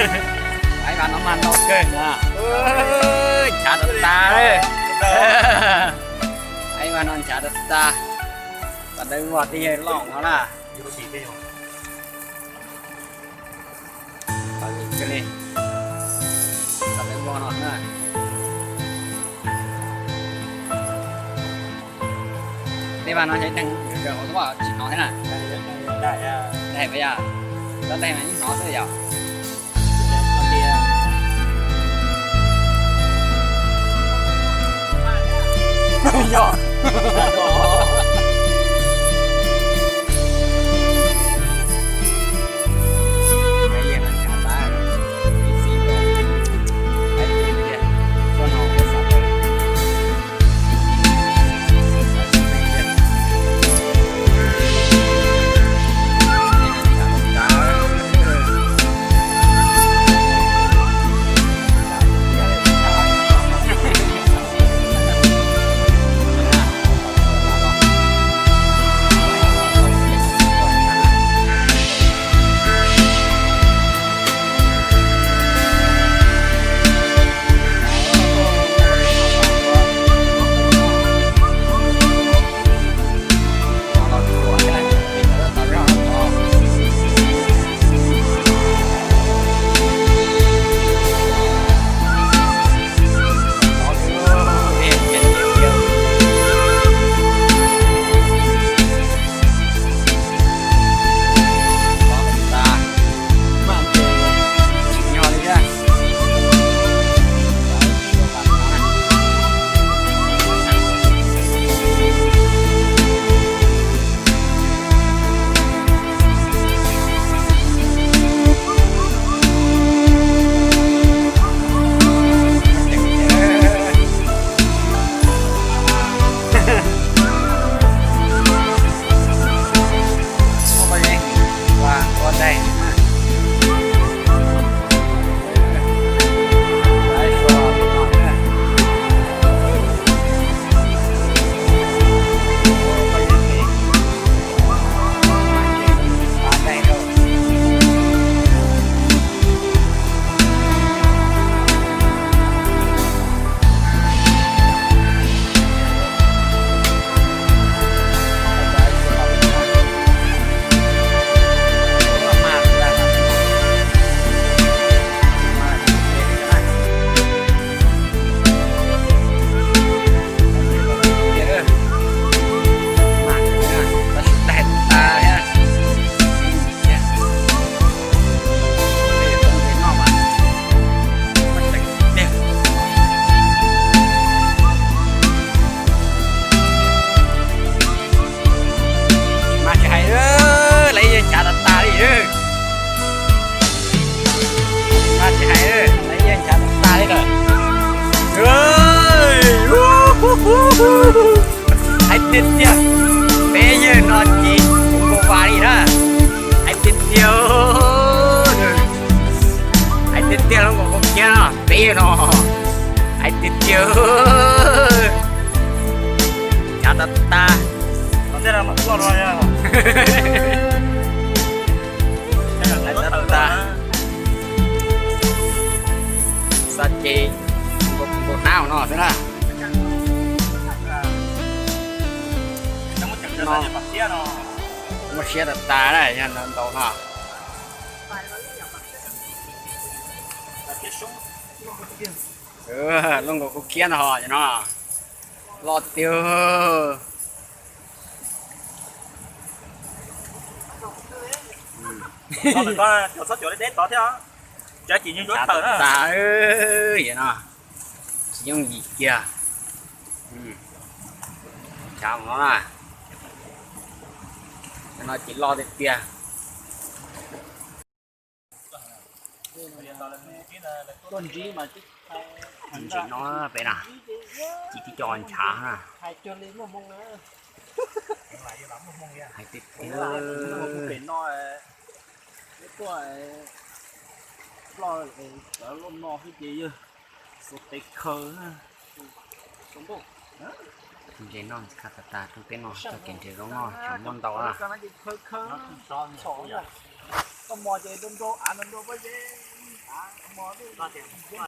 Ib vas no mas ntau kawg na. Nchav tas tas li. Ib vas no nchav tas tas. Pas dawb vog tej yawg loj no na. Pas dawb vog no na. Tej vas no ces teeg hauv tuaj tsis hnov thiab na. Daig pas yog, tab daig mas yeej hnov xwb yom. Yog. Mas tsis hais, lawv yeej nchav tas tas li. Mas tsis hais, lawv yeej nchav tas tas li lawm. Hais tiag tiag, peb yawg no ces kuv nkaus vas li na. Hais tiag tiag, hais tiag tiag, lub nkaus kuv kiab no peb yawg no. Hais tiag tiag, nchav tas tas. Hais tas tas. Xav ces nkaus hnab no xwb na. No muaj siab tas tas na, yog ntau no. Lub nkaus kuv kiab no ho no. Loj tiag. Txhob cuam deb tod thiab. Tsav tsis nyuag yuav tawm na. Tsis yooj yim kiag. Tsav no na. No ces loj tiag tiag. Ntsis no peb na, tsis tib co ntshav na. Hais tiag tiag. Tuaj loj no xwb ces yawg xuas tes khaws. Ntses no khab tas tas rau peb no, txoj kev ntses zoo no tseem muaj ntau na. Koj mos ces nrau nrau av nrau nrau pob zeb, Koj tias